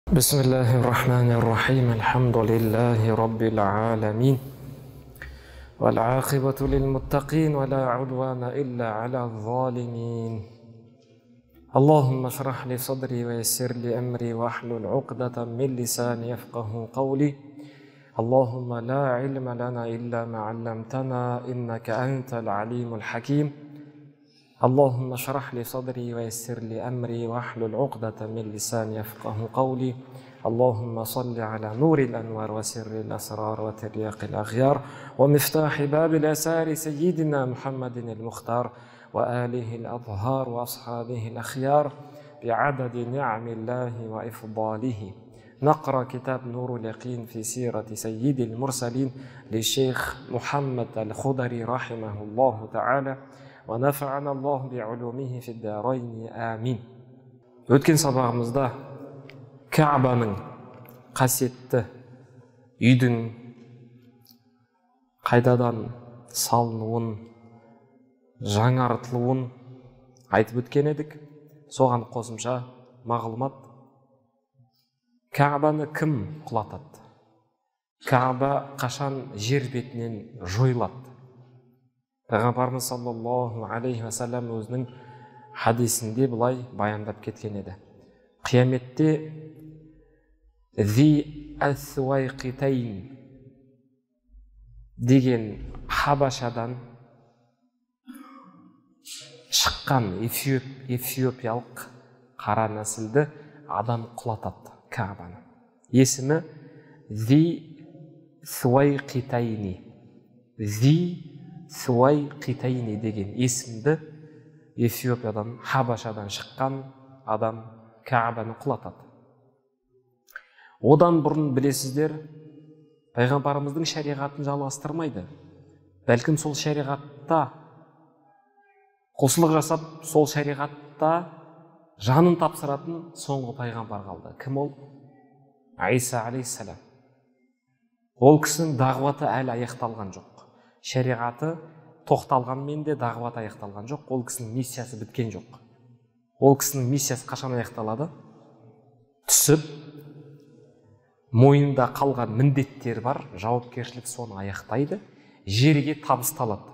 بسم الله الرحمن الرحيم. الحمد لله رب العالمين والعاقبة للمتقين ولا عدوان إلا على الظالمين. اللهم اشرح لي صدري ويسر لي أمري واحلل عقدة من لساني يفقه قولي. اللهم لا علم لنا إلا ما علمتنا إنك أنت العليم الحكيم. اللهم اشرح لي صدري ويسر لي أمري واحلل عقدة من لساني يفقه قولي. اللهم صل على نور الأنوار وسر الأسرار وترياق الأغيار ومفتاح باب الأسار سيدنا محمد المختار وآله الأطهار وأصحابه الأخيار بعدد نعم الله وإفضاله. نقرأ كتاب نور اليقين في سيرة سيد المرسلين للشيخ محمد الخضري رحمه الله تعالى ونفعنا الله بعلومه في الدارين آمين. Өткен сабағымызда Кәбаның қасиетті үйдің қайтадан салынуын, жаңартылуын айтып өткен едік. Соған қосымша мағлұмат: Кәбаны кім құлатады? Кәба қашан жер бетінен жойылады? Пайғамбарымыз саллаллаху алейхи уассалам өзінің хадисінде былай баяндап кеткен еді: қияметте зи әсуайқитайн деген Хабашадан шыққан эфиопиялық қара нәсілді адам құлатады Кәбаны. Есімі зи суайқитайни, зи суайқитайни деген есімді Эфиопиядан, Хабашадан шыққан адам Кәбаны құлатады. Одан бұрын білесіздер, пайғамбарымыздың шариғатын жалғастырмайды. Бәлкім сол шариғатта құлшылық жасап, сол шариғатта жанын тапсыратын соңғы пайғамбар қалды. Кім ол? Иса алейхиссалам. Ол кісінің дағуаты әлі аяқталған жоқ. Шариғаты тоқталғанмен де дағуаты аяқталған жоқ. Ол кісінің миссиясы біткен жоқ. Ол кісінің миссиясы қашан аяқталады? Түсіп, мойнында қалған міндеттер бар, жауапкершілік, соны аяқтайды, жерге табысталады.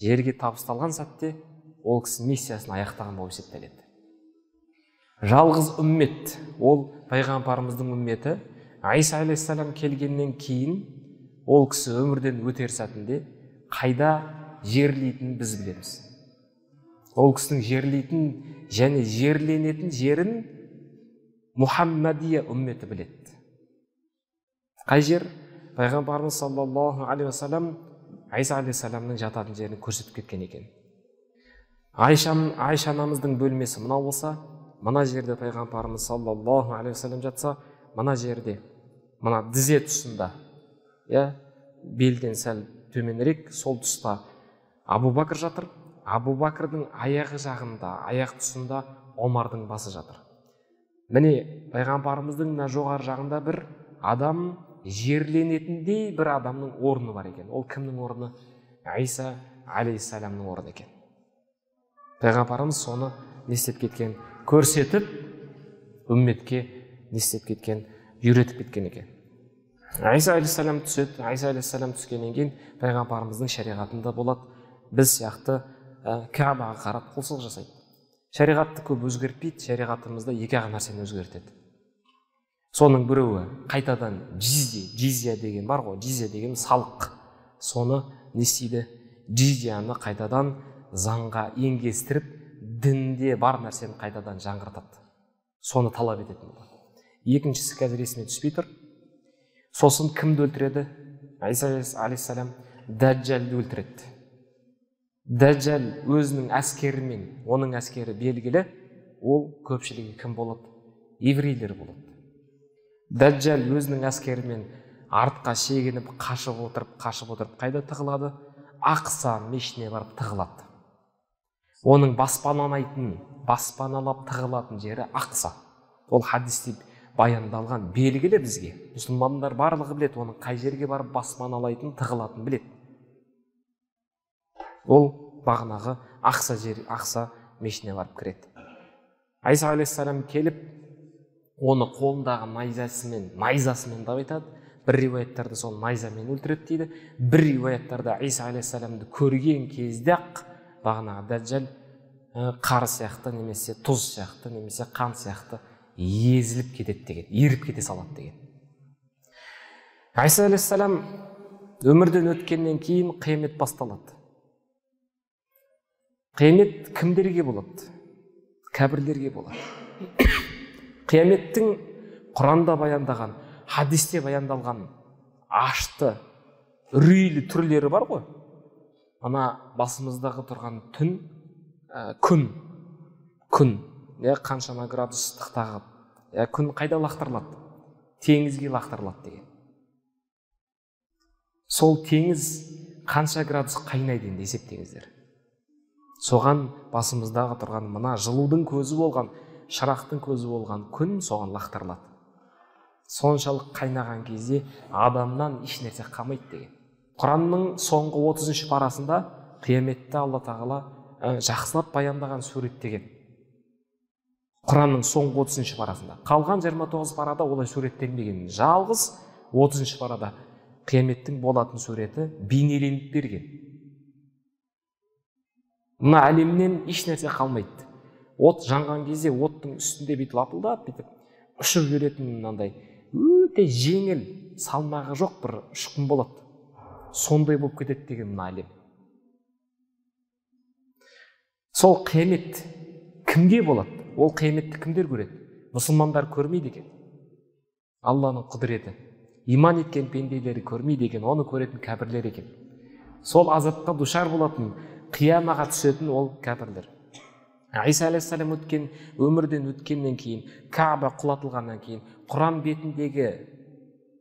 Жерге табысталған сәтте ол кісі миссиясын аяқтаған болып есептеледі. Жалғыз үммет, ол пайғамбарымыздың үмметі. Иса алейхиссалам келгеннен кейін ол кісі өмірден өтер сәтінде қайда жерлейтінін біз білеміз. Ол кісінің жерлейтін және жерленетін жерін Мұхаммадия үмметі біледі. Қай жер? Пайғамбарымыз саллаллаху алейхи уассалам Иса алейхиссаламның жататын жерін көрсетіп кеткен екен. Айша анамыздың бөлмесі мынау болса, мына жерде пайғамбарымыз саллаллаху алейхи уассалам жатса, мына жерде, мына тізе тұсында, иә, белден сәл төменірек сол тұста Абу Бәкір жатыр. Абу Бәкірдің аяғы жағында, аяқ тұсында Омардың басы жатыр. Міне, пайғамбарымыздың мына жоғары жағында бір адам жерленетіндей бір адамның орны бар екен. Ол кімнің орны? Иса алейхиссаламның орны екен. Пайғамбарымыз соны не істеп кеткен? Көрсетіп, үмметке не істеп кеткен? Үйретіп кеткен екен. Иса алейхиссалам түседі. Иса алейхиссалам түскеннен кейін пайғамбарымыздың шариғатында болады. Біз сияқты Кәбаға қарап құлшылық жасайды. Шариғатты көп өзгертпейді, шариғатымызда екі-ақ нәрсені өзгертеді. Соның біреуі қайтадан жизия, жизия деген бар ғой, жизия деген салық. Соны не істейді? Жизияны қайтадан заңға енгестіріп, дінде бар нәрсені қайтадан жаңғыртады. Соны талап ететін болады. Екіншісі қазір есіме түспей тұр. Сосын кімді өлтіреді? Иса алейхиссалам Дәджалды өлтіреді. Дәджал өзінің әскерімен, оның әскері белгілі, ол көпшілігі кім болады? Еврейлер болады. Дәджал өзінің әскерімен артқа шегініп, қашып отырып, қашып отырып қайда тығылады? Ақса мешітіне барып тығылады. Оның баспаналайтын, баспаналап тығылатын жері Ақса. Ол хадисте баяндалған, белгілі бізге. Мұсылмандар барлығы біледі, оның қай жерге барып баспаналайтын, тығылатын біледі. Ол бағанағы Ақса жер, Ақса мешітіне барып кіреді. Иса алейхиссалам келіп, Оны қолындағы найзасымен деп айтады. Бір риуаяттарда сол найзамен өлтіреді дейді. Бір риуаяттарда Иса алейхиссаламды көрген кезде-ақ бағанағы Дәджал қар сияқты немесе тұз сияқты немесе қан сияқты езіліп кетеді деген, еріп кете салады деген. Иса алейхиссалам өмірден өткеннен кейін қиямет басталады. Қиямет кімдерге болады? Кәпірлерге болады. Қияметтің Құранда баяндаған, хадисте баяндалған ашты, үрейлі түрлері бар ғой. Ана басымыздағы тұрған түн, күн, қаншама градус ыстықтағы, күн қайда лақтырылады? Теңізге лақтырылады деген. Сол теңіз қанша градус қайнайды енді есептеңіздер. Соған басымыздағы тұрған мына жылудың көзі болған, шырақтың көзі болған күн соған лақтырылады. Соншалық қайнаған кезде адамнан еш нәрсе қалмайды деген. Құранның соңғы 30-шы парасында қияметті Алла тағала жақсылап баяндаған, суреттеген. Құранның соңғы 30-шы парасында. Қалған 29 парада олай суреттелмеген. Жалғыз 30-шы парада қияметтің болатын суреті бейнеленіп берген. Мына әлемнен еш нәрсе қалмайды. От жанған кезде оттың үстінде бүйтіп лапылдап, бүйтіп ұшып жүретін мынандай өте жеңіл, салмағы жоқ бір ұшқын болады. Сондай болып кетеді деген мына әлем. Сол қиямет кімге болады? Ол қияметті кімдер көреді? Мұсылмандар көрмейді екен. Алланың құдіреті. Иман еткен пенделері көрмейді екен, оны көретін кәпірлер екен. Сол азапқа душар болатын, қиямаға түсетін ол кәпірлер. Иса алейхиссалам өткен, өмірден өткеннен кейін, Кааба құлатылғаннан кейін, Құран бетіндегі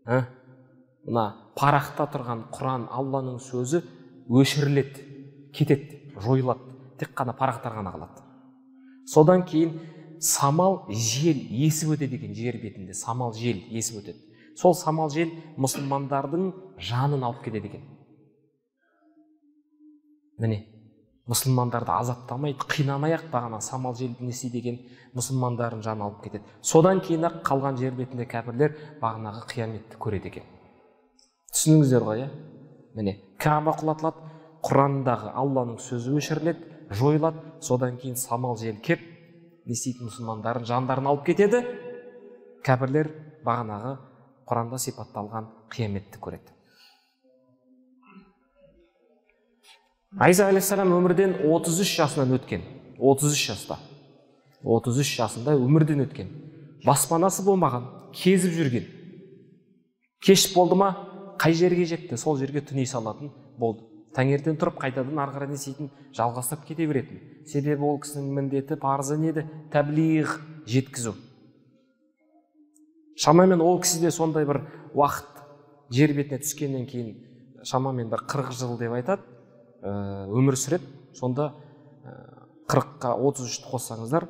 мына парақта тұрған Құран, Алланың сөзі өшіріледі, кетеді, жойылады. Тек қана парақтар ғана қалады. Содан кейін самал жел есіп өтеді екен, жер бетінде самал жел есіп өтеді. Сол самал жел мұсылмандардың жанын алып кетеді екен. Міне, мұсылмандарды азаптамайды, қинамай-ақ бағана самал жел не істейді екен, мұсылмандардың жанын алып кетеді. Содан кейін-ақ қалған жер бетінде кәпірлер бағанағы қияметті көреді екен. Түсініңіздер ғой, иә? Міне, Кааба құлатылады, Құрандағы Алланың сөзі өшіріледі, жойылады. Содан кейін самал жел кеп, не істейтін, мұсылмандардың жандарын алып кетеді. Кәпірлер бағанағы Құранда сипатталған қияметті көреді. Иса алейхиссалам өмірден 33 жасынан өткен. 33 жаста. 33 жасында өмірден өткен. Баспанасы болмаған, кезіп жүрген. Кеш болды ма, қай жерге жетті, сол жерге түней салатын болды. Таңертең тұрып қайтадан ары қарай не істейтін, жалғастырып кете беретін. Себебі ол кісінің міндеті, парызы не еді? Таблиғ, жеткізу. Шамамен ол кісі де сондай бір уақыт жер бетіне түскеннен кейін шамамен бір 40 жыл деп айтады, өмір сүреді. Сонда 40-қа 33-ті қоссаңыздар,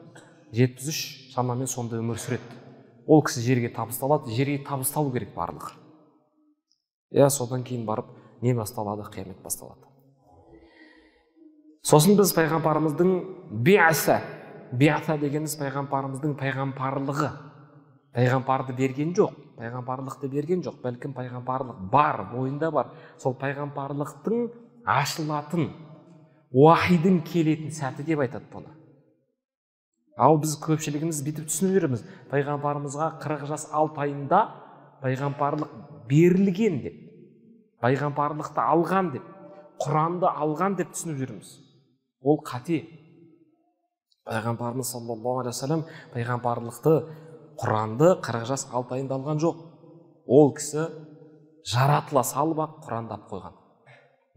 73 шамамен сонда өмір сүреді. Ол кісі жерге табысталады, жерге табысталу керек барлығы. Я содан кейін барып не басталады? Қиямет басталады. Сосын біз пайғамбарымыздың биаса, биаса дегеніміз пайғамбарымыздың пайғамбарлығы. Пайғамбарды берген жоқ, пайғамбарлықты берген жоқ, бәлкім пайғамбарлық бар, бойында бар. Сол пайғамбарлықтың ашылатын, уахидің келетін сәті деп айтады бұны. Ал біз көпшілігіміз бүйтіп түсініп жүрміз. Пайғамбарымызға 40 жас 6 айында пайғамбарлық берілген деп, пайғамбарлықты алған деп, Құранды алған деп түсініп жүрміз. Ол қате. Пайғамбарымыз саллаллаху алейхи уассалам пайғамбарлықты, Құранды 40 жас 6 айында алған жоқ. Ол кісі жаратыла салып ақ Құранды алып қойған.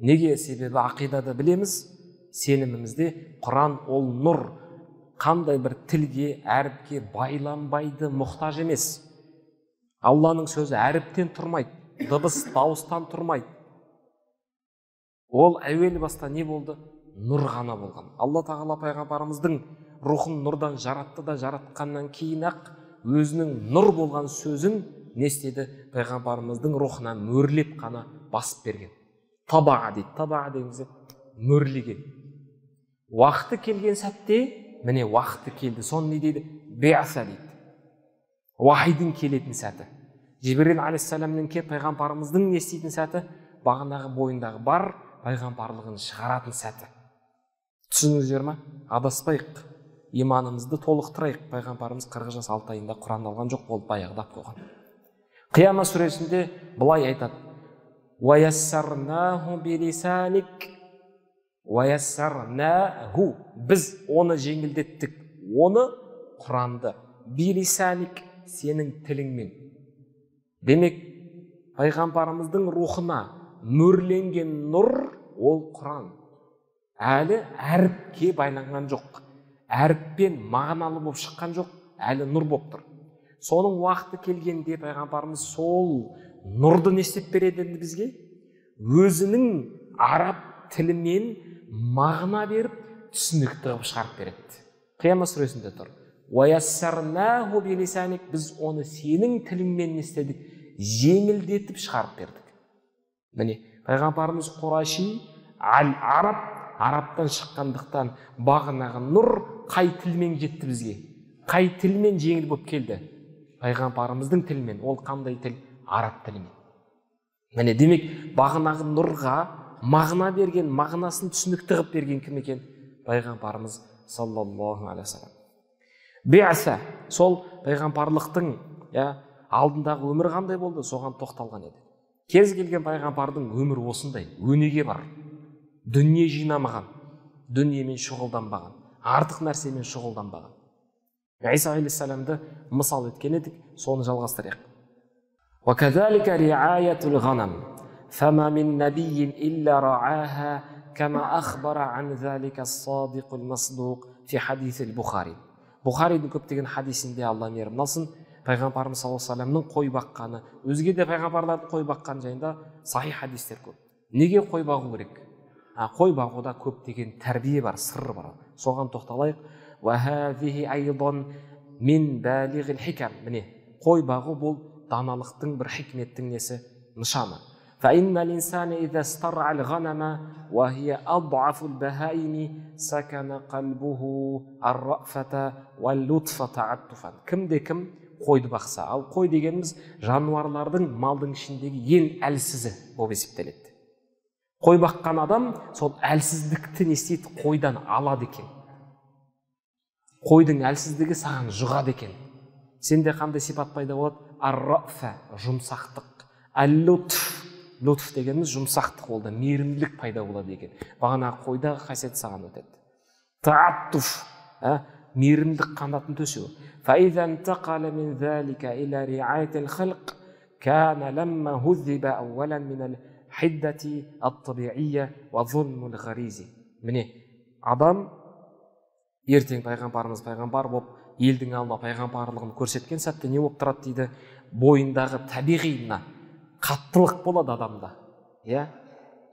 Неге? Себебі ақидада білеміз, сенімімізде Құран ол нұр, қандай бір тілге, әріпке байланбайды, мұқтаж емес. Алланың сөзі әріптен тұрмайды, дыбыс, дауыстан тұрмайды. Ол әуел баста не болды? Нұр ғана болған. Алла тағала пайғамбарымыздың рухын нұрдан жаратты да, жаратқаннан кейін ақ өзінің нұр болған сөзін не істеді? Пайғамбарымыздың рухына мөрлеп қана басып берген. Табаа дейді. Табаа дегеніміз мөрлеген. Уақыты келген сәтте, міне уақыты келді. Соны не дейді? Биаса дейді. Уахидың келетін сәті. Жібрил алейхиссаламның келіп пайғамбарымыздың не істейтін сәті, бағанағы бойындағы бар пайғамбарлығын шығаратын сәті. Түсіндіңіздер ма? Адаспайық, иманымызды толықтырайық. Пайғамбарымыз 40 жас 6 айында Құран алған жоқ, ол баяғыда қойған. Қияма сүресінде былай айтады: «Уаяссарнаху билисаник», уаяссарнаху, біз оны жеңілдеттік, оны Құранды, билисаник, сенің тіліңмен. Демек, пайғамбарымыздың рухына мөрленген нұр ол Құран. Әлі әріпке байланған жоқ, әріппен мағыналы болып шыққан жоқ, әлі нұр болып тұр. Соның уақыты келгенде пайғамбарымыз сол нұрды не істеп береді енді бізге? Өзінің араб тілімен мағына беріп, түсінікті қылып шығарып береді. Қияма сүресінде тұр. «Уаяссарнаху билисаник», біз оны сенің тіліңмен не істедік? Жеңілдетіп шығарып бердік. Міне, пайғамбарымыз Құраши, араб, арабтан шыққандықтан бағанағы нұр қай тілмен жетті бізге? Қай тілмен жеңіл болып келді? Пайғамбарымыздың тілімен. Ол қандай тіл? Араб тілімен. Міне, демек, бағанағы нұрға мағына берген, мағынасын түсінікті қылып берген кім екен? Пайғамбарымыз саллаллаху алейхи уассалам. Би'са, сол пайғамбарлықтың алдындағы өмір қандай болды, соған тоқталған еді. Кез келген пайғамбардың өмірі осындай, өнеге бар. Дүние жинамаған, дүниемен шұғылданбаған, артық нәрсемен шұғылданбаған. Иса алейхиссаламды мысал еткен едік, соны жалғастырайық. وَكَذَلِكَ رِعَايَةُ الْغَنَمِ فَمَا مِنْ نَبِيٍّ إِلَّا رَعَاهَا كَمَا أَخْبَرَ عَنْ ذَلِكَ الصَّادِقُ الْمَصْدُوقُ فِي حَدِيثِ الْبُخَارِي. Бұхаридің көптеген хадисінде Алла мейірімін алсын, пайғамбарымыз саллаллаху алейхи уассаламның қой баққаны, өзге де пайғамбарлардың қой баққаны жайында сахих хадистер көп. Неге қой бағу керек? Қой бағуда көптеген тәрбие бар, сыр бар. Соған тоқталайық. وَهَذِهِ أَيْضًا مِنْ بَالِغِ الْحِكَمِ. Міне, қой бағу бұл даналықтың бір хикметтің несі, нышаны. فَإِنَّ الْإِنسَانَ إِذَا اسْتَرْعَ الْغَنَمَ وَهِيَ أَضْعَفُ الْبَهَائِمِ سَكَنَ قَلْبُهُ الرَّأْفَةَ وَاللُّطْفَ تَعَطُّفًا. Кімде кім қойды бақса, ал қой дегеніміз жануарлардың, малдың ішіндегі ең әлсізі болып есептеледі. Қой баққан адам сол әлсіздікті не істейді? Қойдан алады екен. Қойдың әлсіздігі саған жұғады екен. Сенде қандай сипат пайда болады? Ар-рафа, жұмсақтық. Әл-лутф, лутф дегеніміз жұмсақтық болды, мейірімділік пайда болады екен. Бағана қойдағы қасиет саған өтеді. Тааттуф, мейірімділік қанатын төсеу. فَإِذَا انْتَقَلَ مِنْ ذَلِكَ إِلَى رِعَايَةِ الْخَلْقِ كَانَ لَمَّا هُذِّبَ أَوَّلًا مِنَ الْحِدَّةِ الطَّبِيعِيَّةِ وَظُلْمُ الْغَرِيزِ. Міне, адам ертең пайғамбарымыз пайғамбар болып, елдің алдына пайғамбарлығын көрсеткен сәтте не болып тұрады дейді? Бойындағы табиғи мына қаттылық болады адамда. Иә?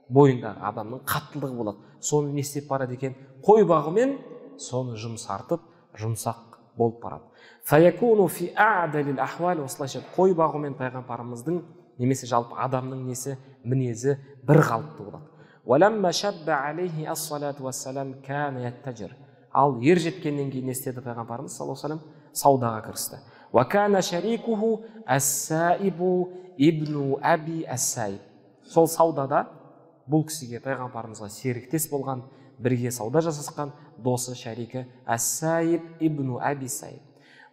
Бойындағы адамның қаттылығы болады. Соны не істеп барады екен? Қой бағумен соны жұмсартып, жұмсақ болып барады. فَيَكُونُ فِي أَعْدَلِ الْأَحْوَالِ. Осылайша қой бағумен пайғамбарымыздың немесе жалпы адамның несі, мінезі бір қалыпты болады. وَلَمَّا شَبَّ عَلَيْهِ الصَّلَاةُ وَالسَّلَامُ كَانَ يَتَّجِرُ. Ал ер жеткеннен кейін не істеді пайғамбарымыз саллаллаху алейхи вассалам? Саудаға кірісті. وَكَانَ شَرِيكُهُ السَّائِبُ ибну Әби Әс-Саиб. Сол саудада бұл кісіге, пайғамбарымызға серіктес болған, бірге сауда жасасқан досы, шәрикі Әс-Саиб ибну Әби Саиб.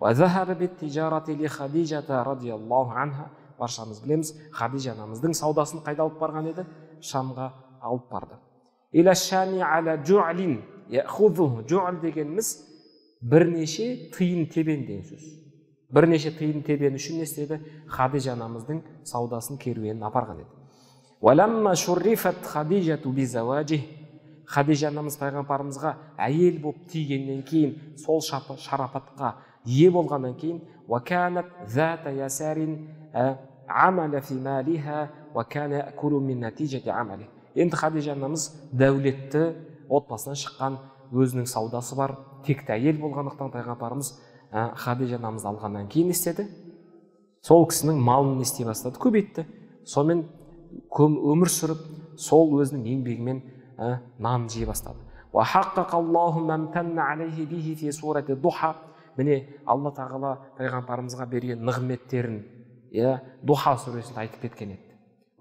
وَذَهَبَ بِالتِّجَارَةِ لِخَدِيجَةَ رَضِيَ اللَّهُ عَنْهَا. Баршамыз білеміз, Хадижа анамыздың саудасын қайда алып барған еді? Шамға алып барды. إِلَى الشَّامِ عَلَى جُعْلٍ يَأْخُذُهُ. Жу'л дегеніміз бірнеше тиын тебен деген сөз. Бірнеше тиын тебен үшін не істеді? Хадижа анамыздың саудасын, керуенін апарған еді. وَلَمَّا شُرِّفَتْ خَدِيجَةُ بِزَوَاجِهِ. Хадижа анамыз пайғамбарымызға әйел болып тигеннен кейін, сол шарапатқа ие болғаннан кейін, وَكَانَتْ ذَاتَ يَسَارٍ عَمَلَ فِي مَالِهَا وَكَانَ يَأْكُلُ مِنْ نَتِيجَةِ عَمَلِهِ. Енді Хадижа анамыз дәулетті отбасынан шыққан, өзінің саудасы бар, текті әйел болғандықтан пайғамбарымыз Хадижа анамызды алғаннан кейін не істеді? Сол кісінің малын не істей бастады? Көбейтті. Сонымен өмір сүріп, сол өзінің еңбегімен нан жей бастады. وَحَقَّقَ اللَّهُ مَا امْتَنَّ عَلَيْهِ بِهِ فِي سُورَةِ الضُّحَى. Міне, Алла тағала пайғамбарымызға берген нығметтерін, иә, Духа сүресінде айтып кеткен еді.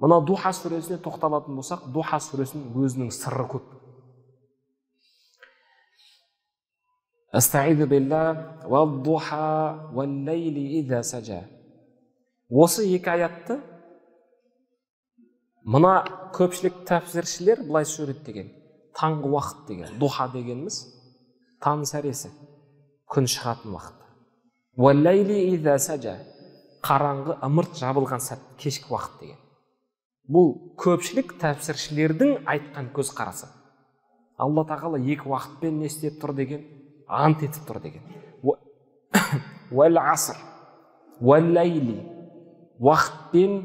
Мына Духа сүресіне тоқталатын болсақ, Духа сүресінің өзінің сыры көп. Астаизу билла вад-духа вал-лейли иза сажа. Осы екі аятты мына көпшілік тәпсіршілер былай суреттеген. Таңғы уақыт деген, духа дегеніміз таң сәресі, күн шығатын уақыт. Уал-лейли иза сажа, қараңғы ымырт жабылған сәт, кешкі уақыт деген. Бұл көпшілік тәпсіршілердің айтқан көзқарасы. Алла тағала екі уақытпен не істеп тұр деген, ант етіп тұр деген. Уәл аср, уәл-лейли, уақытпен,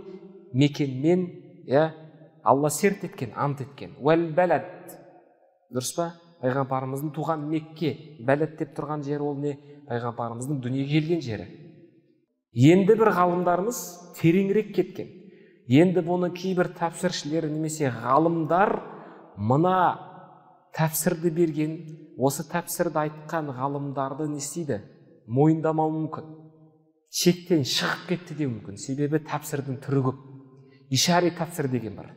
мекенмен, иә, Алла серт еткен, ант еткен. Уәл бәләд, дұрыс па? Пайғамбарымыздың туған Мекке, бәләд деп тұрған жері ол не? Пайғамбарымыздың дүниеге келген жері. Енді бір ғалымдарымыз тереңірек кеткен. Енді бұны кейбір тәпсіршілер немесе ғалымдар мына тәпсірді берген, осы тәпсірді айтқан ғалымдарды не істейді? Мойындамауы мүмкін. Шектен шығып кетті деуі мүмкін. Себебі тәпсірдің түрі көп. Ишари тәпсір деген бар.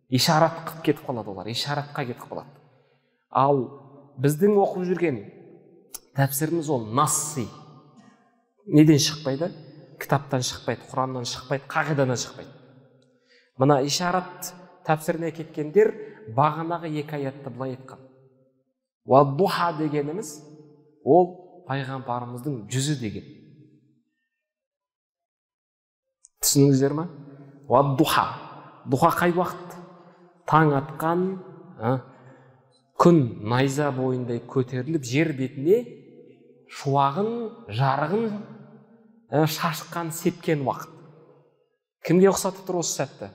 Ишарат қылып кетіп қалады олар, ишаратқа кетіп қалады. Ал біздің оқып жүрген тәпсіріміз ол насси. Неден шықпайды? Кітаптан шықпайды, Құраннан шықпайды, қағидадан шықпайды. Мына ишарат тәпсіріне кеткендер бағанағы екі аятты былай айтқан. Уад-духа дегеніміз ол пайғамбарымыздың жүзі деген. Түсіндіңіздер ма? Уад-духа. Духа қай уақыт? Таң атқан, күн найза бойындай көтеріліп, жер бетіне шуағын, жарығын шашқан, сепкен уақыт. Кімге ұқсатып тұр осы сәтті?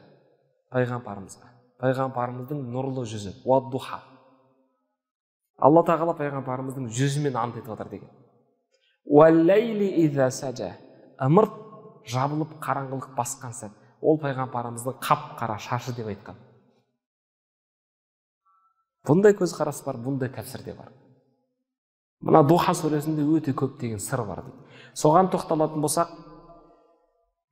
Пайғамбарымызға. Пайғамбарымыздың нұрлы жүзі, уад-духа. Алла тағала пайғамбарымыздың жүзімен ант етіп жатыр деген. Уәл-ләйли иза сажа. Ымырт жабылып қараңғылық басқан сәт. Ол пайғамбарымыздың қап-қара шашы деп айтқан. Бұндай көзқарас бар, бұндай тәпсір де бар. Мына Духа сүресінде өте көптеген сыр бар дейді. Соған тоқталатын болсақ,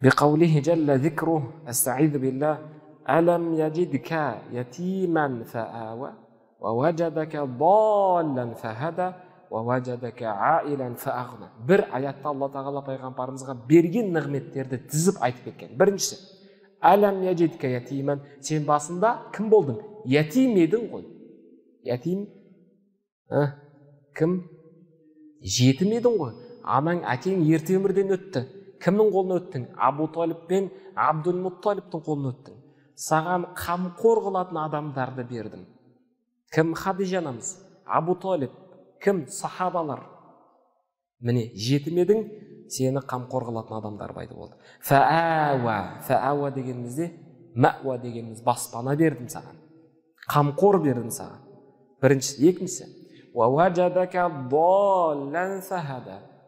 биқаулихи жәллә зикру, астаизу билла, алам яжидка ятиман фаава, ва ваджадака даллан фахада, ва ваджадака аилан фаағна. Бір аятта Алла тағала пайғамбарымызға берген нығметтерді тізіп айтып кеткен. Біріншісі, алам яжидка ятиман, сен басында кім болдың? Ятим едің ғой. Ятим, кім? Жетім едің ғой. Анаң, әкең ерте өмірден өтті. Кімнің қолына өттің? Абу Талиб пен Абдул Мутталибтің қолына өттің. Саған қамқор қылатын адамдарды бердім. Кім? Хадижа анамыз, Абу Талиб, кім? Сахабалар. Міне, жетім едің, сені қамқор қылатын адамдар пайда болды. Фаауа, фаауа дегенімізде, мәуа дегеніміз баспана бердім саған. Қамқор бердім саған. Біріншісі, екіншісі,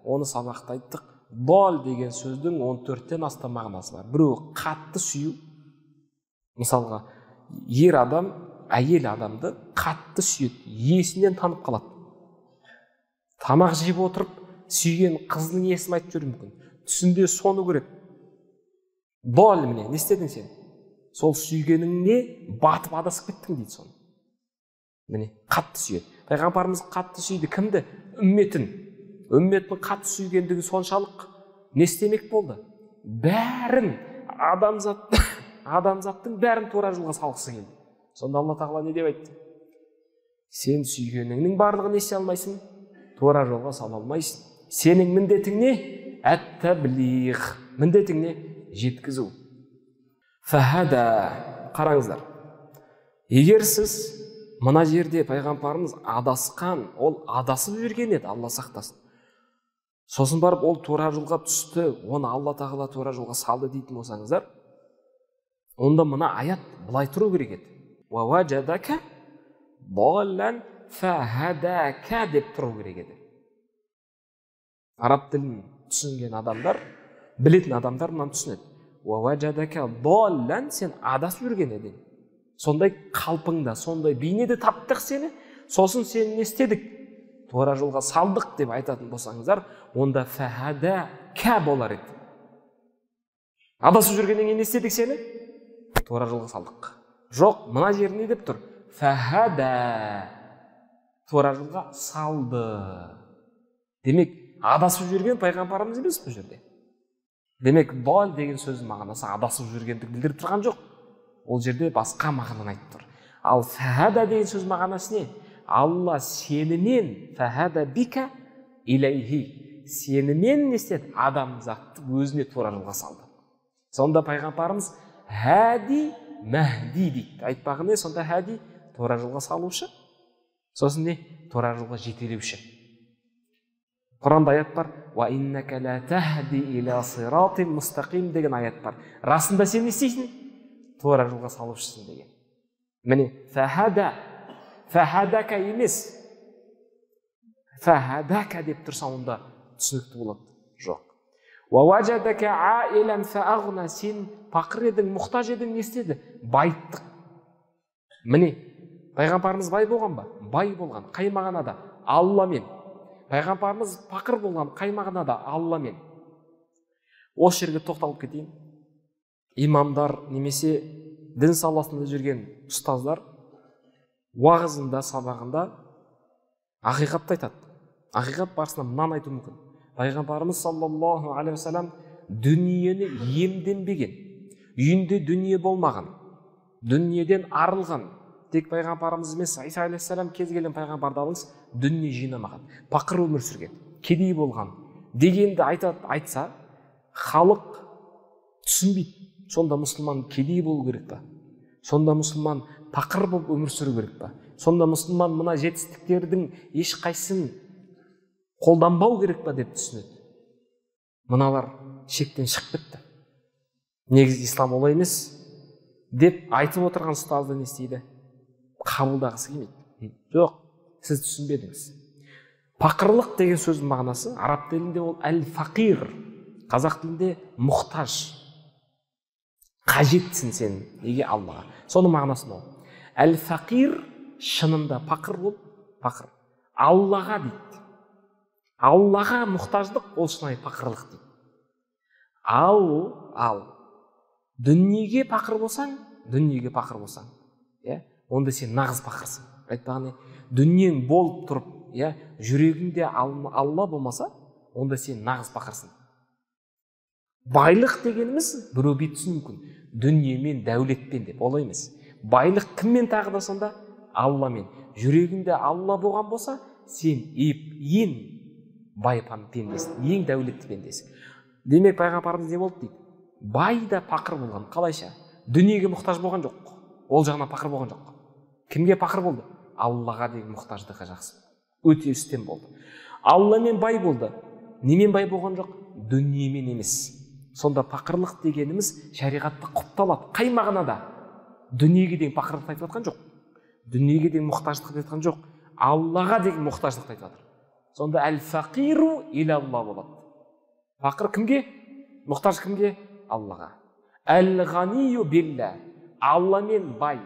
оны сабақта айттық. Дол деген сөздің 14-тен астам мағынасы бар. Біреуі қатты сүю. Мысалға, ер адам әйел адамды қатты сүйеді, есінен танып қалады. Тамақ жеп отырып, сүйген қызының есімін айтып жүруі мүмкін. Түсінде соны көреді. Дол, міне, не істедің сен? Сол сүйгеніңе батып адасып кеттің дейді соны. Міне, қатты сүйеді. Пайғамбарымыз қатты сүйді. Кімді? Үмметін. Үмметін қатты сүйгендігі соншалық не істемек болды? Бәрін, адамзаттың бәрін тура жолға салғысы келді. Сонда Алла тағала не деп айтты? Сен сүйгеніңнің барлығын не істей алмайсың? Тура жолға сала алмайсың. Сенің міндетің не? Әт-таблиғ. Міндетің не? Жеткізу. Фахада. Қараңыздар. Егер сіз мына жерде пайғамбарымыз адасқан, ол адасып жүрген еді, Алла сақтасын. Сосын барып ол тура жолға түсті, оны Алла тағала тура жолға салды дейтін болсаңыздар, онда мына аят былай тұру керек еді. Уа ваджадака даллан фахадака деп тұру керек еді. Араб тілін түсінген адамдар, білетін адамдар мынаны түсінеді. Уа ваджадака даллан, сен адасып жүрген едің. Сондай қалпыңда, сондай бейнеде таптық сені, сосын сені не істедік? тура жолға салдық деп айтатын болсаңыздар, онда фәһәдәкә болар еді. Адасып жүргеннен кейін не істедік сені? Тура жолға салдық. Жоқ, мына жер не деп тұр? Фәһәдә, тура жолға салды. Демек, адасып жүрген пайғамбарымыз емес бұл жерде. Демек, дал деген сөздің мағынасы адасып жүргендік білдіріп тұрған жоқ. Ол жерде басқа мағынаны айтып тұр. Ал фәһәдә деген сөз мағынасы не? Алла сенімен, фәһәдә бика иләйхи, сенімен не істеді? Адамзатты өзіне тура жолға салды. Сонда пайғамбарымыз хәди мәһди дейді. Айтпағы не? Сонда хәди тура жолға салушы, сосын не? Тура жолға жетелеуші. Құранда аят бар, «Уа иннака ла тахди иля сиратин мустақим» деген аят бар. Расында сен не істейсің? Тура жолға салушысың деген. Міне, фәһәдә, фәһәдәка емес, фәһәдәка деп тұрса онда түсінікті болады. Жоқ. Уа важадака аилан фәағна, сен пақыр едің, мұқтаж едің, не істеді? Байыттық. Міне, пайғамбарымыз бай болған ба? Бай болған. Қай мағынада? Алламен. Пайғамбарымыз пақыр болған. Қай мағынада? Алламен. Осы жерге тоқталып кетейін. Имамдар немесе дін саласында жүрген ұстаздар уағызында, сабағында ақиқатты айтады. Ақиқат барысында мынаны айтуы мүмкін. Пайғамбарымыз саллаллаху алейхи уассалам дүниені иемденбеген, үйінде дүние болмаған, дүниеден арылған. Тек пайғамбарымыз емес, Иса алейхиссалам кез келген пайғамбарды алыңыз, дүние жинамаған, пақыр өмір сүрген, кедей болған дегенді айтса, халық түсінбейді. Сонда мұсылман кедей болу керек па? Сонда мұсылман пақыр болып өмір сүру керек па? Сонда мұсылман мына жетістіктердің ешқайсысын қолданбау керек па деп түсінеді. Мыналар шектен шығып кетті. Негізі ислам олай емес деп айтып отырған ұстазды не істейді? Қабылдағысы келмейді. Жоқ, сіз түсінбедіңіз. Пақырлық деген сөздің мағынасы араб тілінде ол әл-фақир, қазақ тілінде мұқтаж. Қажетсің сен неге? Аллаға. Соның мағынасы мынау. Әл-фақир шынында пақыр болып, пақыр. Аллаға дейді. Аллаға мұқтаждық ол шынайы пақырлық дейді. Ал дүниеге пақыр болсаң, дүниеге пақыр болсаң, иә, онда сен нағыз пақырсың. Айтпағаны, дүниең болып тұрып, иә, жүрегіңде Алла болмаса, онда сен нағыз пақырсың. Байлық дегеніміз біреу бет түсінуі мүмкін. Дүниемен, дәулетпен деп, олай емес. Байлық кіммен тағы да сонда? Алламен. Жүрегіңде Алла болған болса, сен ең бай пендесің, ең дәулетті пендесің. Демек, пайғамбарымыз не болды дейді? Бай да пақыр болған. Қалайша? Дүниеге мұқтаж болған жоқ. Ол жағынан пақыр болған жоқ. Кімге пақыр болды? Аллаға деген мұқтаждығы жақсы. Өте үстем болды. Алламен бай болды. Немен бай болған жоқ? Дүниемен емес. Сонда пақырлық дегеніміз шариғатта құпталады. Қай мағынада? Дүниеге деген пақырлықты айтып жатқан жоқ. Дүниеге деген мұқтаждықты айтып жатқан жоқ. Аллаға деген мұқтаждықты айтып жатыр. Сонда әл-фақиру илалла болады. Пақыр кімге? Мұқтаж кімге? Аллаға. Әл-ғанию билла. Алламен бай,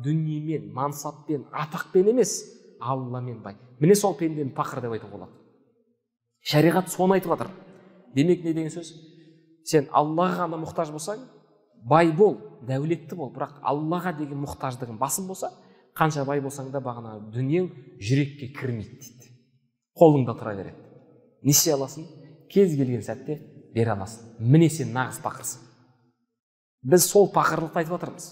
дүниемен, мансаппен, атақпен емес, Алламен бай. Міне сол пендені пақыр деп айтуға болады. Шариғат соны айтып жатыр. Демек не деген сөз? Сен Аллаға ғана мұқтаж болсаң, бай бол, дәулетті бол, бірақ Аллаға деген мұқтаждығың басым болса, қанша бай болсаң да бағана дүниең жүрекке кірмейді дейді. Қолыңда тұра береді. Не істей аласың? Кез келген сәтте бере аласың. Міне сен нағыз пақырсың. Біз сол пақырлықты айтып отырмыз.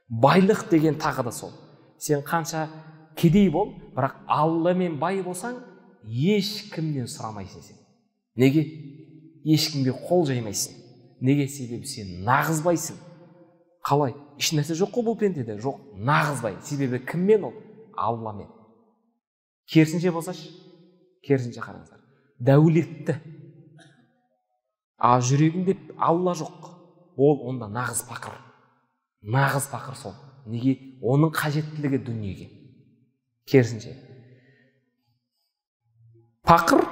Байлық деген тағы да сол. Сен қанша кедей бол, бірақ Алламен бай болсаң, ешкімнен сұрамайсың сен. Неге? Ешкімге қол жаймайсың. Неге? Себебі сен нағыз байсың. Қалай? Еш нәрсе жоқ қой бұл пендеде. Жоқ, нағыз бай. Себебі кіммен ол? Алламен. Керісінше болсашы? Керісінше қараңыздар. Дәулетті. А жүрегінде Алла жоқ. Ол онда нағыз пақыр. Нағыз пақыр сол. Неге? Оның қажеттілігі дүниеге. Керісінше. Пақыр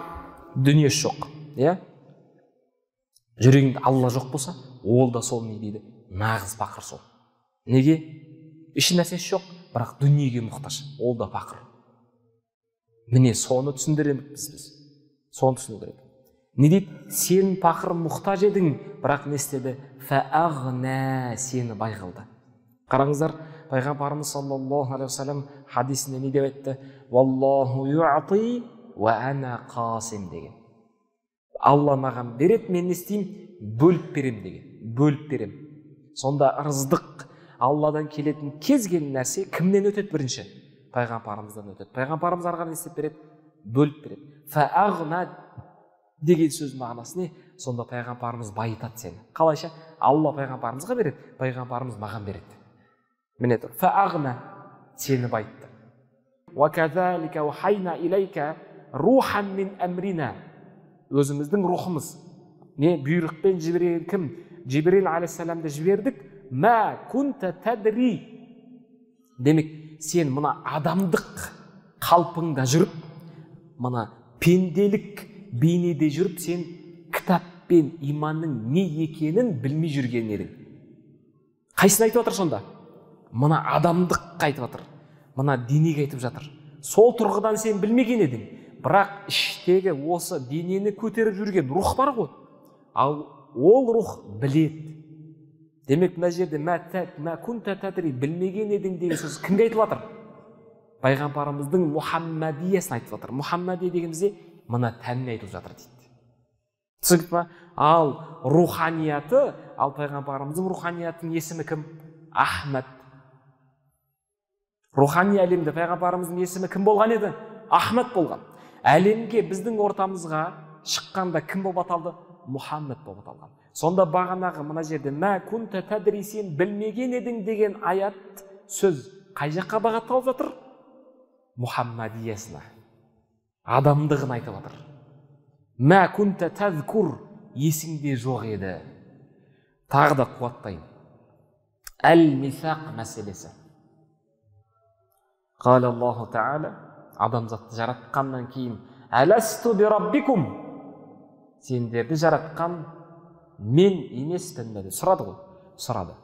дүниесі жоқ, иә? Жүрегінде Алла жоқ болса, ол да сол не дейді? Нағыз пақыр сол. Неге? Еш нәрсесі жоқ, бірақ дүниеге мұқтаж. Ол да пақыр. Міне соны түсіндіреміз біз. Соны түсіну керек. Не дейді? Сен пақыр мұқтаж едің, бірақ не істеді? Фәағна, сені бай қылды. Қараңыздар, пайғамбарымыз саллаллаху алейхи уассалам хадисінде не деп айтты? Валлаху юъти уа ана қасим деген. Алла маған береді, мен не істеймін? Бөліп беремін деген. Бөліп беремін. Сонда ырыздық Алладан келетін кез келген нәрсе кімнен өтеді бірінші? Пайғамбарымыздан өтеді. Пайғамбарымыз ары қарай не істеп береді? Бөліп береді. Фәағна деген сөз мағынасы не? Сонда пайғамбарымыз байытады сені. Қалайша? Алла пайғамбарымызға береді, пайғамбарымыз маған береді. Міне тұр. Фәағна, сені байытты. Уа казалика аухайна илайка рухан мин әмрина. Өзіміздің рухымыз. Не бұйрықпен жіберген кім? Жибрил алейхиссаламды жібердік. Ма кунта тадри. Демек, сен мына адамдық қалпыңда жүріп, мына пенделік бейнеде жүріп, сен кітап пен иманның не екенін білмей жүрген едің. Қайсыны айтып жатыр сонда? Мына адамдыққа айтып жатыр, мына денеге айтып жатыр. Сол тұрғыдан сен білмеген едің, бірақ іштегі осы денені көтеріп жүрген рух бар ғой. Ал ол рух біледі. Демек, мына жерде мә кунта тадри, білмеген едің деген сөз кімге айтылып жатыр? Пайғамбарымыздың мұхаммадиясын айтып жатыр. Мұхаммадия дегенімізде мына тәніне айтылып жатыр дейді. Түсінікті ма? Ал руханияты, ал пайғамбарымыздың руханиятының есімі кім? Ахмад. Рухани әлемде пайғамбарымыздың есімі кім болған еді? Ахмад болған. Әлемге, біздің ортамызға шыққанда кім болып аталды? Мұхаммед болып аталған. Сонда бағанағы мына жерде мә кунта тадри, сен білмеген едің деген аят сөз қай жаққа бағытталып жатыр? Мұхаммадиясына, адамдығын айтып жатыр. Мә кунта тәзкур, есіңде жоқ еді. Тағы да қуаттайын. Әл-мисақ мәселесі. Қала Аллаху Таала, адамзатты жаратқаннан кейін, әләсту би раббикум, сендерді жаратқан мен емеспін бе деп сұрады ғой. Сұрады.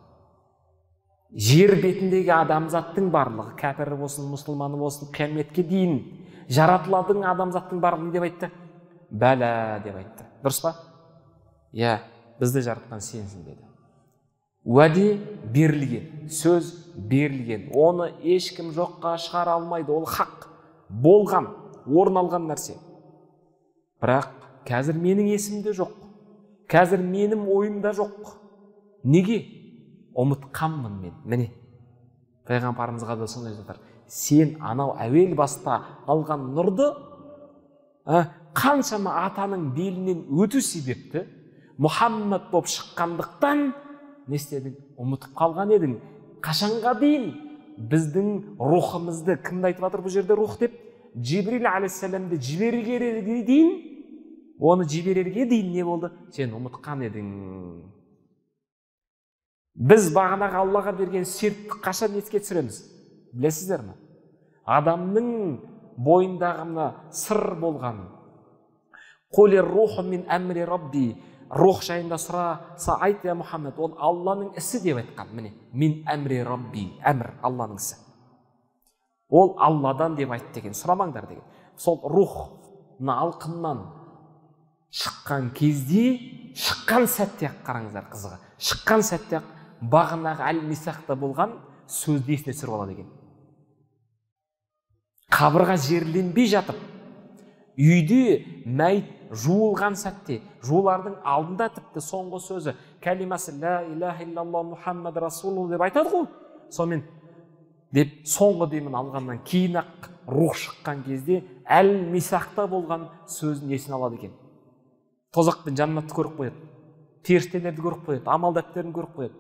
Жер бетіндегі адамзаттың барлығы, кәпірі болсын, мұсылманы болсын, қияметке дейін жаратылатын адамзаттың барлығы не деп айтты? Бәлә деп айтты. Дұрыс па? Иә, бізді жаратқан сенсің деді. Уәде берілген, сөз берілген, оны ешкім жоққа шығара алмайды, ол хақ, болған, орын алған нәрсе. Бірақ қазір менің есімде жоқ, қазір менің ойымда жоқ. Неге? Ұмытқанмын мен. Міне, пайғамбарымызға да сондай жатыр. Сен анау әуел баста алған нұрды қаншама атаның белінен өту себепті Мұхаммад болып шыққандықтан не істедің? Ұмытып қалған едің. Қашанға дейін біздің рухымызды, кімді айтып жатыр бұл жерде рух деп? Жибрил алейхиссаламды жіберерге дейін, оны жіберерге дейін не болды? Сен ұмытқан едің. Біз бағанағы Аллаға берген сертті қашан еске түсіреміз? Білесіздер ме? Адамның бойындағы мына сыр болған. Қулир руху мин әмри рабби. Рух жайында сұраса айт, я Мұхаммед, ол Алланың ісі деп айтқан. Міне, мин әмри рабби, әмір Алланың ісі. Ол Алладан деп айт деген, сұрамаңдар деген. Сол рух мына алқымнан шыққан кезде, шыққан сәтте ақ, қараңыздар қызығы, шыққан сәтте ақ бағанағы әл-мисақта болған сөзді есіне түсіріп алады екен. Қабырға жерленбей жатып, үйде мәйіт жуылған сәтте, жуылардың алдында тіпті соңғы сөзі кәлимасы ла илаха иллаллах Мухаммад расулуллах деп айтады ғой. Сонымен деп соңғы демін алғаннан кейін ақ рух шыққан кезде әл-мисақта болған сөзін есіне алады екен. Тозақ пен жәннатты көріп қояды, періштелерді көріп қояды, амал дәптерін көріп қояды.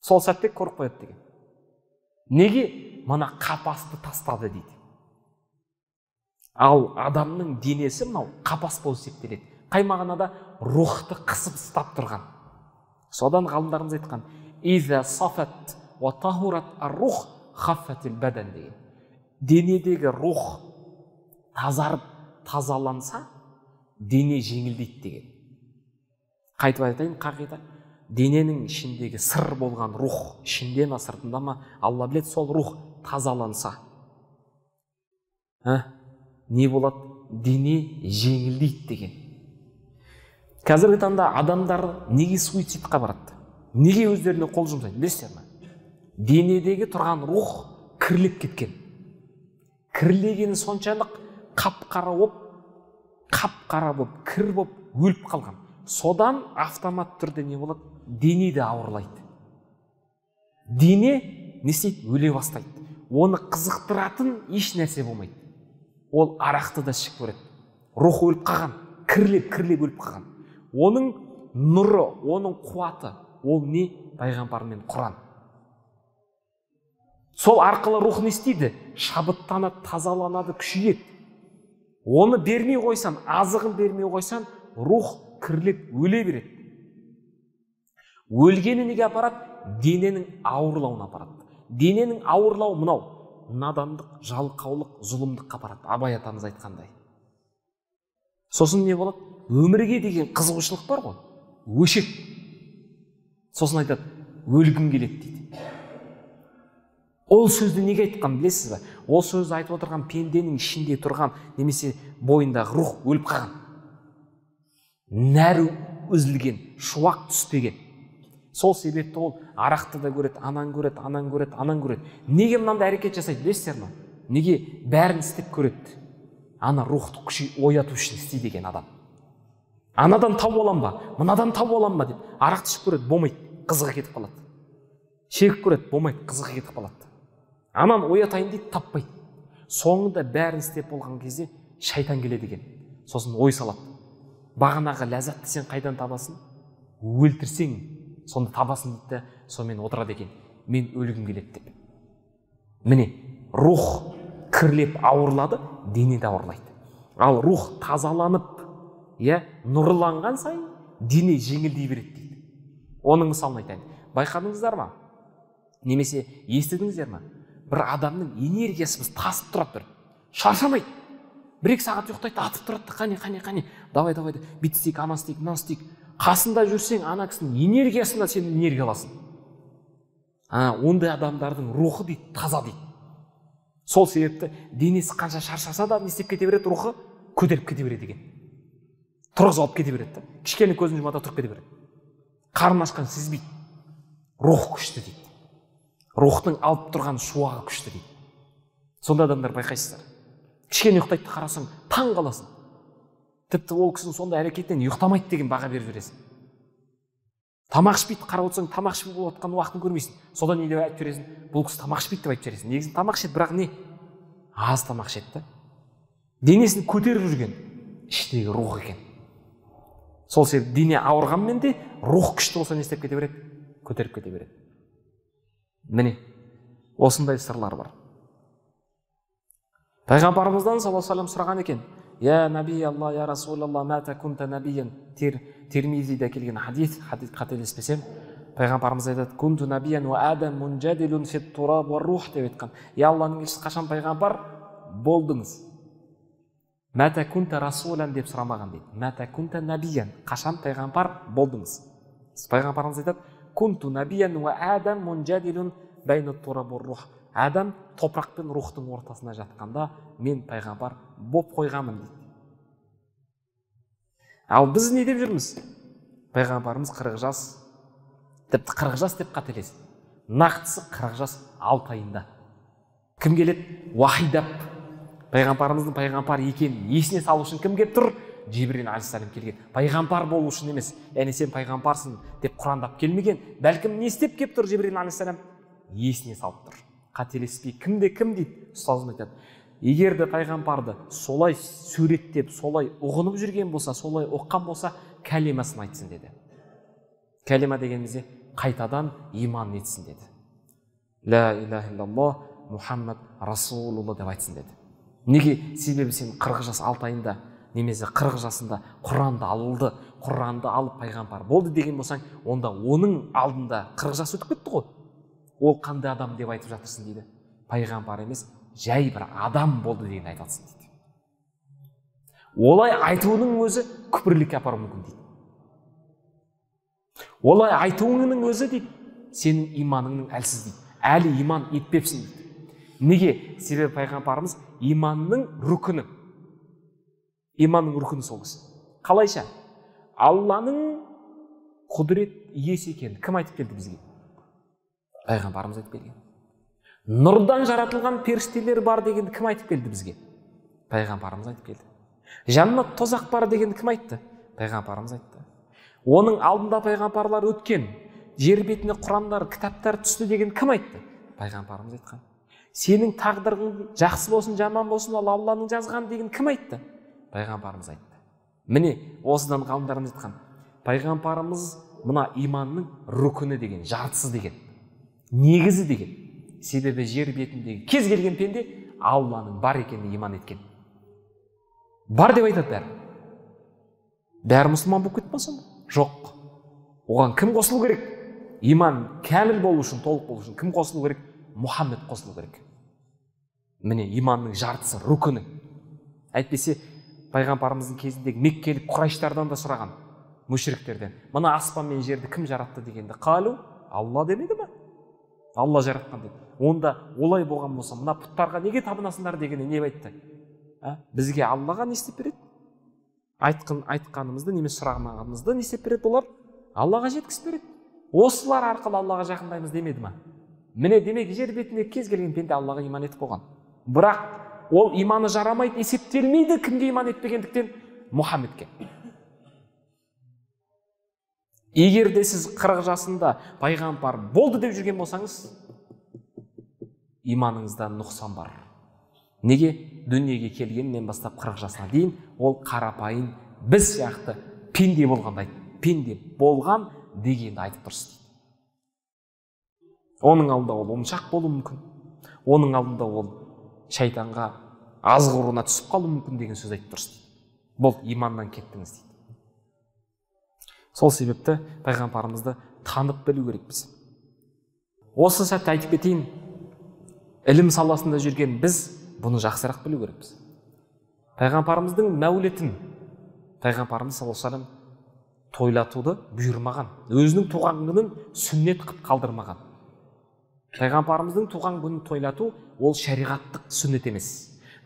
Сол сәтте көріп қояды деген. Неге? Мына қапасты тастады дейді. Ал адамның денесі мынау қапас болып есептеледі. Қай мағынада? Рухты қысып ұстап тұрған. Содан ғалымдарымыз айтқан, «Иза сафат уа тахурат ар-рух хаффатил бадан» деген. Денедегі рух тазарып, тазаланса, дене жеңілдейді деген. Қайтып айтайын, қағида. Дененің ішіндегі сыр болған рух, ішінде ма, сыртында ма, Алла біледі, сол рух тазаланса, Не болады? Дене жеңілдейді деген. Қазіргі таңда адамдар неге суицидқа барады? Неге өздеріне қол жұмсайды? Білесіздер ме? Денедегі тұрған рух кірлеп кеткен. Кірлегені соншалық қап-қара болып, кір болып өліп қалған. Содан автомат түрде не болады? Дене де ауырлайды. Дене не істейді? Өле бастайды. Оны қызықтыратын еш нәрсе болмайды. Ол арақты да ішіп көреді. Рух өліп қалған, кірлеп өліп қалған. Оның нұры, оның қуаты, ол не? Пайғамбар мен Құран. Сол арқылы рух не істейді? Шабыттанады, тазаланады, күшейеді. Оны бермей қойсан, азығын бермей қойсан, рух кірлеп өле береді. Өлгені неге апарады? Дененің ауырлауына апарады. Дененің ауырлауы мынау: надандық, жалқаулық, зұлымдыққа апарады. Абай атамыз айтқандай. Сосын не болады? Өмірге деген қызығушылық бар ғой, өшеді. Сосын айтады, өлгім келеді дейді. Ол сөзді неге айтқан білесіз бе? Ол сөзді айтып отырған пенденің ішінде тұрған немесе бойындағы рух өліп қалған. Нәрі үзілген, шуақ түспеген. Сол себепті ол арақты да көреді, анан көреді, анан көреді, анан көреді. Неге мынандай әрекет жасайды білесіздер ме? Неге бәрін істеп көреді? Ана рухты күші ояту үшін істейді екен адам. Анадан тауып алам ба, мынадан тауып алам ба деп арақты ішіп көреді, болмайды, қызығы кетіп қалады. Шегіп көреді, болмайды, қызығы кетіп қалады. Анан оятайын дейді, таппайды. Соңында бәрін істеп болған кезде шайтан келеді екен. Сосын ой салады. Бағанағы ләззатты сен қайдан табасың? Өлтірсең, сонда табасың дейді, сонымен отырады екен. Мен өлгім келеді деп. Міне, рух кірлеп ауырлады, дене де ауырлайды. Ал рух тазаланып, нұрланған сайын дене жеңілдей береді дейді. Оның мысалын айтайын. Байқадыңыздар ма? Немесе естідіңіздер ма? Бір адамның энергиясы біз тасып тұрады бір. Шаршамайды. 1-2 сағат ұйықтайды, атып тұрады, қане, қане, қане, давай, давай, бүйт істейік, ана істейік, мынаны істейік. Қасында жүрсең, ана кісінің энергиясында сен энергия аласың. Ондай адамдардың рухы дейді, таза дейді. Сол себепті денесі қанша шаршаса да не істеп кете береді, рухы көтеріп кете береді екен. Тұрғызып алып кете береді. Кішкене көзін жұмады, тұрып кете береді. Қарны ашқан сезбейді. Рух күшті дейді. Рухтың алып тұрған шуағы күшті дейді. Сонда адамдар байқайсыздар. Кішкене ұйықтайды, қарасаң, таң қаласың. Тіпті ол кісінің сондай әрекетінен ұйықтамайды деген баға беріп жібересің. Тамақ ішпейді, қарап отырсаң, тамақ ішпей болып жатқан уақытын көрмейсің. Содан не деп айтып жібересің? Бұл кісі тамақ ішпейді деп айтып жібересің. Негізі тамақ ішеді, бірақ не? Аз тамақ ішеді да. Денесін көтеріп жүрген іштегі рух екен. Сол себепті дене ауырғанмен де рух күшті болса не істеп кете береді? Көтеріп кете береді. Міне, осындай сырлар бар. Пайғамбарымыздан саллаллаху алейхи вассалам сұраған екен. Я наби Алла, я Расулалла, мата кунта набиян. Тирмизиде келген хадис, хадис қателеспесем, пайғамбарымыз айтады: кунту набиян ва адам мунжадилун фит тураб ва рух деп айтқан. Я Алланың елшісі, қашан пайғамбар болдыңыз? Мата кунта расулан деп сұрамаған дейді. Мата кунта набиян, қашан пайғамбар болдыңыз? Пайғамбарымыз айтады: кунту набиян ва адам мунжадилун байна тураб ва рух. Адам топырақ пен рухтың ортасына жатқанда мен пайғамбар боп қойғанмын дейді. Ал біз не деп жүрміз? Пайғамбарымыз 40 жас, тіпті 40 жас деп қателесті. Нақтысы 40 жас 6 айында. Кім келеді? Уахидап. Пайғамбарымыздың пайғамбар екенін есіне салу үшін кім келіп тұр? Жибрил алейхиссалам келген. Пайғамбар болу үшін емес, яғни сен пайғамбарсың деп құрандап келмеген. Бәлкім не істеп келіп тұр Жибрил алейхиссалам? Есіне салып тұр. Қателеспей кімде кім дейді, ұстазым айтады. Егер де пайғамбарды солай суреттеп, солай ұғынып жүрген болса, солай оққан болса, кәлимасын айтсын деді. Кәлима дегенімізде қайтадан иман етсін деді. Ла илаха иллаллах Мухаммад Расулулла деп айтсын деді. Неге? Себебі сен 40 жас 6 айында немесе 40 жасында Құранды алды, Құранды алып пайғамбар болды деген болсаң, онда оның алдында 40 жас өтіп кетті ғой. Ол қандай адам деп айтып жатырсың дейді. Пайғамбар емес, жай бір адам болды деген айтасың дейді. Олай айтуының өзі күпірлікке апаруы мүмкін дейді. Олай айтуыңның өзі дейді, сенің иманыңның әлсіз дейді. Әлі иман етпепсің дейді. Неге? Себебі пайғамбарымыз иманның рүкіні. Иманның рүкіні сол кісі. Қалайша? Алланың құдірет иесі екенін кім айтып келді бізге? Пайғамбарымыз айтып келген. Нұрдан жаратылған періштелер бар дегенді кім айтып келді бізге? Пайғамбарымыз айтып келді. Жәннат тозақ бар дегенді кім айтты? Пайғамбарымыз айтты. Оның алдында пайғамбарлар өткен, жер бетіне құрандар, кітаптар түсті деген кім айтты? Пайғамбарымыз айтқан. Сенің тағдырың жақсы болсын, жаман болсын, ол Алланың жазған деген кім айтты? Пайғамбарымыз айтты. Міне, осыдан ғалымдарымыз айтқан. Пайғамбарымыз мына иманның рүкіні деген, жартысы деген, негізі деген. Себебі жер бетіндегі кез келген пенде Алланың бар екеніне иман еткен. Бар деп айтады бәрі. Бәрі мұсылман болып кетті ма сонда? Жоқ. Оған кім қосылу керек? Иман кәміл болу үшін, толық болу үшін кім қосылу керек? Мұхаммед қосылу керек. Міне, иманның жартысы, рүкіні. Әйтпесе, пайғамбарымыздың кезіндегі меккелік құрайштардан да сұраған, мүшриктерден. Мына аспан мен жерді кім жаратты дегенде, қалу, Алла демеді ме? Алла жаратқан деді. Онда олай болған болса, мына пұттарға неге табынасыңдар дегенде не айтты? Бізге Аллаға не істеп береді? Айтқанымызды немесе сұрағанымызды не істеп береді олар? Аллаға жеткізіп береді. Осылар арқылы Аллаға жақындаймыз демеді ма? Міне, демек, жер бетінде кез келген пенде Аллаға иман етіп қойған. Бірақ ол иманы жарамайды, есептелмейді кімге иман етпегендіктен? Мұхаммедке. Егер де сіз 40 жасында пайғамбар болды деп жүрген болсаңыз, иманыңызда нұқсан бар. Неге? Дүниеге келгеннен бастап 40 жасына дейін ол қарапайым біз сияқты пенде болғанды айтты. Пенде болған дегенді айтып тұрсыз дейді. Оның алдында ол оншақ болуы мүмкін. Оның алдында ол шайтанға азғыруына түсіп қалуы мүмкін деген сөз айтып тұрсыз дейді. Болды, иманнан кеттіңіз дейді. Сол себепті пайғамбарымызды танып білу керекпіз. Осы сәтте айтып кетейін, ілім саласында жүрген біз бұны жақсырақ білу керекпіз. Пайғамбарымыздың мәулетін, пайғамбарымыз саллаллаху алейхи вассалам тойлатуды бұйырмаған, өзінің туған күнін сүннет қып қалдырмаған. Пайғамбарымыздың туған күнін тойлату ол шариғаттық сүннет емес.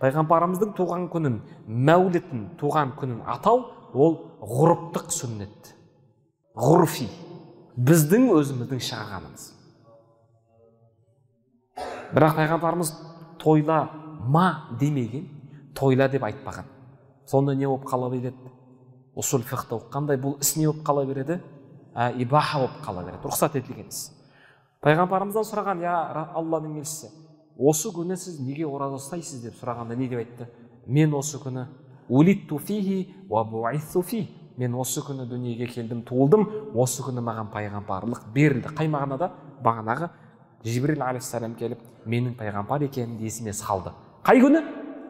Пайғамбарымыздың туған күнін, мәулетін, туған күнін атау ол ғұрыптық сүннет. Ғұрфи, біздің өзіміздің шығарғанымыз. Бірақ пайғамбарымыз тойлама демеген, тойла деп айтпаған. Сонда не болып қала береді? Усул фиқхта оқығандай бұл іс не болып қала береді? Ибаха болып қала береді, рұқсат етілген іс. Пайғамбарымыздан сұраған, я Алланың елшісі, осы күні сіз неге ораза ұстайсыз деп сұрағанда не деп айтты? Мен осы күні улитту фихи уа буитту фих. Мен осы күні дүниеге келдім, туылдым, осы күні маған пайғамбарлық берілді. Қай мағынада? Бағанағы Жибрил алейхиссалам келіп, менің пайғамбар екенімді есіме салды. Қай күні?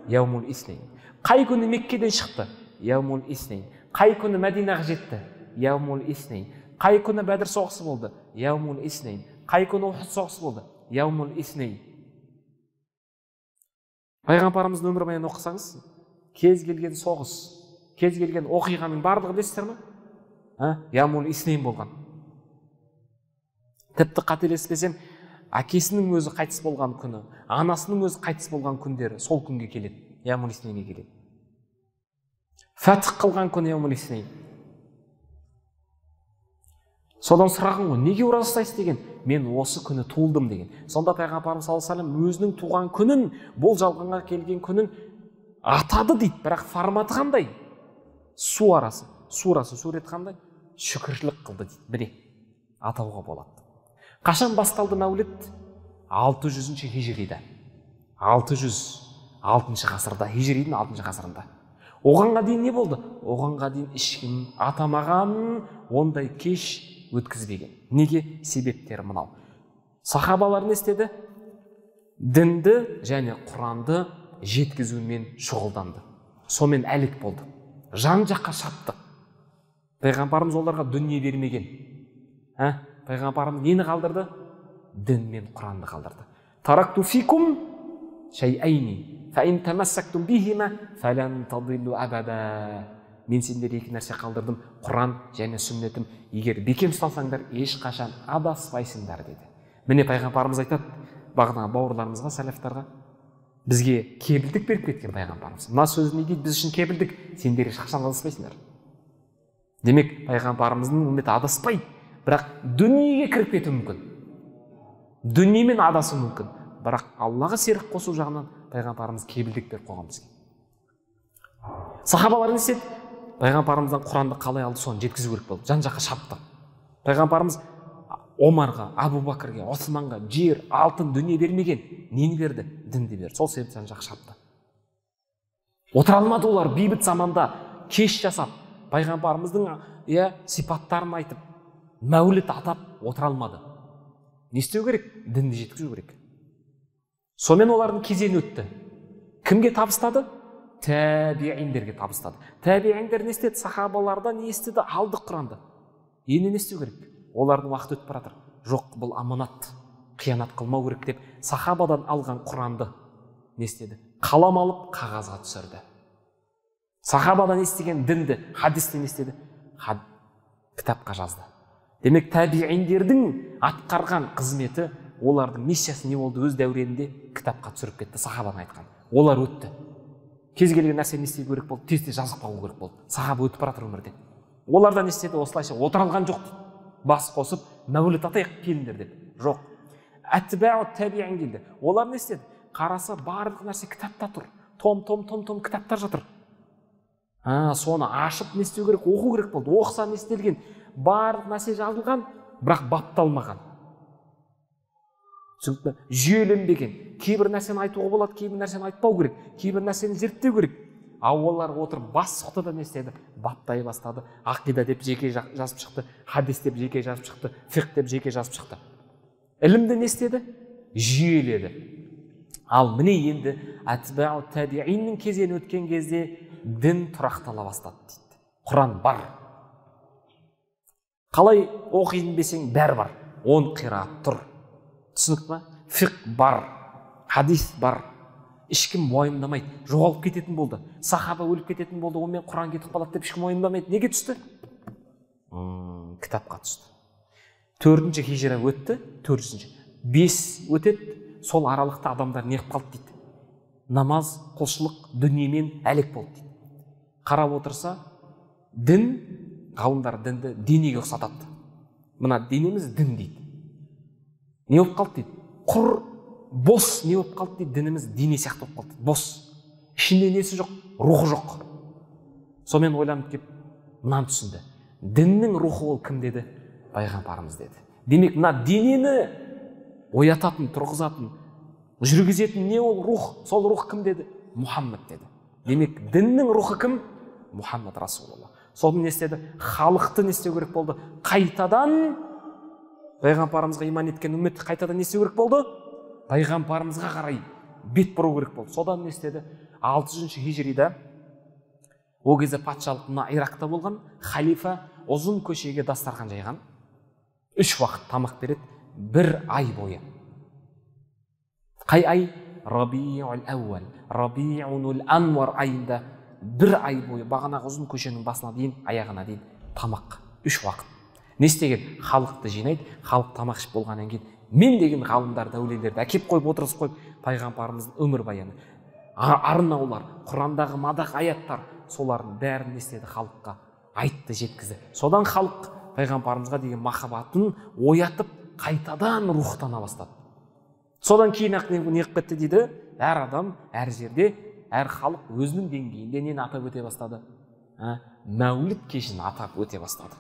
Яумул иснейн. Қай күні Меккеден шықты? Яумул иснейн. Қай күні Мәдинаға жетті? Яумул иснейн. Қай күні Бәдір соғысы болды? Яумул иснейн. Қай күні Ухуд соғысы болды? Яумул иснейн. Пайғамбарымыздың өмірбаянын оқысаңыз, кез келген соғыс, кез келген оқиғаның барлығы білесіздер ме? Яумул иснейн болған. Тіпті қателеспесем, әкесінің өзі қайтыс болған күні, анасының өзі қайтыс болған күндері сол күнге келеді, яумул иснейнге келеді. Фәтх қылған күні яумул иснейн. Содан сұраған ғой, неге ораза ұстайсыз деген, мен осы күні туылдым деген. Сонда пайғамбарымыз саллаллаху алейхи вассалам өзінің туған күнін, бұл жалғанға келген күнін атады дейді, бірақ форматы қандай? Су арасы, сурасы, сурет қандай? Шүкіршілік қылды дейді. Міне, атауға болады. Қашан басталды мәулет? 600-ші хижрида. 606 ғасырда, хижридің 6 ғасырында. Оғанға дейін не болды? Оғанға дейін ешкім атамаған, ондай кеш өткізбеген. Неге? Себептері мынау. Сахабалар не істеді? Дінді және Құранды жеткізумен шұғылданды. Сонымен әлек болды. Жан жаққа шапты. Пайғамбарымыз оларға дүние бермеген. Пайғамбарымыз нені қалдырды? Дін мен Құранды қалдырды. Таракту фикум шайайни, фа ин тамассактум бихима фалан тадиллу абада. Мен сендерге екі нәрсе қалдырдым, Құран және сүннетім. Егер бекем ұсталсаңдар, ешқашан адаспайсыңдар деді. Міне пайғамбарымыз айтады, Бағана бауырларымызға, сәләфтарға бізге кепілдік беріп кеткен пайғамбарымыз. Мына сөзі не дейді? Біз үшін кепілдік. Сендер ешқашан адаспайсыңдар. Демек, пайғамбарымыздың үмметі адаспайды, бірақ дүниеге кіріп кетуі мүмкін. Дүниемен адасуы мүмкін. Бірақ Аллаға серік қосу жағынан пайғамбарымыз кепілдік беріп қойған бізге. Сахабалар не істеді? Пайғамбарымыздан Құранды қалай алды, соны жеткізу керек болды. Жан-жаққа шапты. Пайғамбарымыз Омарға, Абу Бәкірге, Османға жер, алтын, дүние бермеген. Нені берді? Дінді берді. Сол себепті жан-жаққа шапты. Отыра алмады олар бейбіт заманда кеш жасап, пайғамбарымыздың сипаттарын айтып, мәуліт атап отыра алмады. Не істеу керек? Дінді жеткізу керек. Сонымен олардың кезеңі өтті. Кімге табыстады? Тәбииндерге табыстады. Тәбииндер не істеді? Сахабалардан не істеді? Алды Құранды. Енді не істеу керек? Олардың уақыты өтіп бара жатыр. Жоқ, бұл аманат, қиянат қылмау керек деп сахабадан алған Құранды не істеді? Қалам алып қағазға түсірді. Сахабадан естіген дінді, хадисті не істеді? Кітапқа жазды. Демек, тәбииндердің атқарған қызметі, олардың миссиясы не болды? Өз дәуренінде кітапқа түсіріп кетті, сахабаның айтқан. Олар өтті. Кез келген нәрсені не істеу керек болды? Тез-тез жазып қалу керек болды. Сахаба өтіп бара жатыр өмірден. Олардан не істеді? Осылайша отыра алған жоқ. Бас қосып, мәуліт атайық келіңдер деп. Жоқ. Әтбәу тәбиин келді. Олар не істеді? Қараса, барлық нәрсе кітапта тұр. Том-том-том-том кітаптар жатыр. Соны ашып не істеу керек? Оқу керек болды. Оқыса не істелген? Барлық нәрсе жазылған, бірақ бапталмаған. Түсінікті? Жүйеленбеген. Кейбір нәрсені айтуға болады, кейбір нәрсені айтпау керек, кейбір нәрсені зерттеу керек. Ал олар отырып бас сұқты да не істеді? Баптай бастады. Ақида деп жеке жазып шықты, хадис деп жеке жазып шықты, фиқх деп жеке жазып шықты. Ілімді не істеді? Жүйеледі. Ал міне енді әтбәу тәбииннің кезеңі өткен кезде дін тұрақтала бастады дейді. Құран бар. Қалай оқиын десең бәрі бар. 10 қираат тұр. Түсінікті ма? Фиқх бар, хадис бар. Ешкім уайымдамайды, жоғалып кететін болды. Сахаба өліп кететін болды, онымен Құран кетіп қалады деп ешкім уайымдамайды. Неге түсті? Кітапқа түсті. 4-ші хижра өтті, 4-ші. 5 өтеді, сол аралықта адамдар не қылып қалды дейді. Намаз, құлшылық, дүниемен әлек болды дейді. Қарап отырса, дін, ғалымдар дінді денеге ұқсатады. Мына денеміз дін дейді. Не болып қалды дейді? Құр бос не болып қалды дейді? Дініміз дене сияқты болып қалды. Бос. Ішінде несі жоқ, рухы жоқ. Сонымен ойланып кеп, мынаны түсінді. Діннің рухы ол кім деді? Пайғамбарымыз деді. Демек, мына денені оятатын, тұрғызатын, жүргізетін не ол рух? Сол рух кім деді? Мұхаммед деді. Демек, діннің рухы кім? Мұхаммед Расулалла. Соны не істеді? Халықты не істеу керек болды? Қайтадан пайғамбарымызға иман еткен үмметті қайтадан не істеу керек болды? Пайғамбарымызға қарай бет бұру керек болды. Содан не істеді? 600-ші хижрида, ол кезде патшалық мына Иракта болған, халифа ұзын көшеге дастархан жайған. 3 уақыт тамақ береді, 1 ай бойы. Қай ай? Рабиул әуәл, Рабиул анвар айында 1 ай бойы бағанағы ұзын көшенің басына дейін, аяғына дейін тамақ, 3 уақыт. Не істеген? Халықты жинайды, халық тамақ ішіп болғаннан кейін мен деген ғалымдарды, әулиелерді әкеп қойып, отырғызып қойып, пайғамбарымыздың өмірбаяны, арнаулар, Құрандағы мадақ аяттар, солардың бәрін не істеді? Халыққа айтты, жеткізді. Содан халық пайғамбарымызға деген махаббатын оятып, қайтадан рухтана бастады. Содан кейін ақ не қылып кетті дейді? Әр адам, әр жерде, әр халық өзінің деңгейінде нені атап өте бастады? Мәуліт кешін атап өте бастады.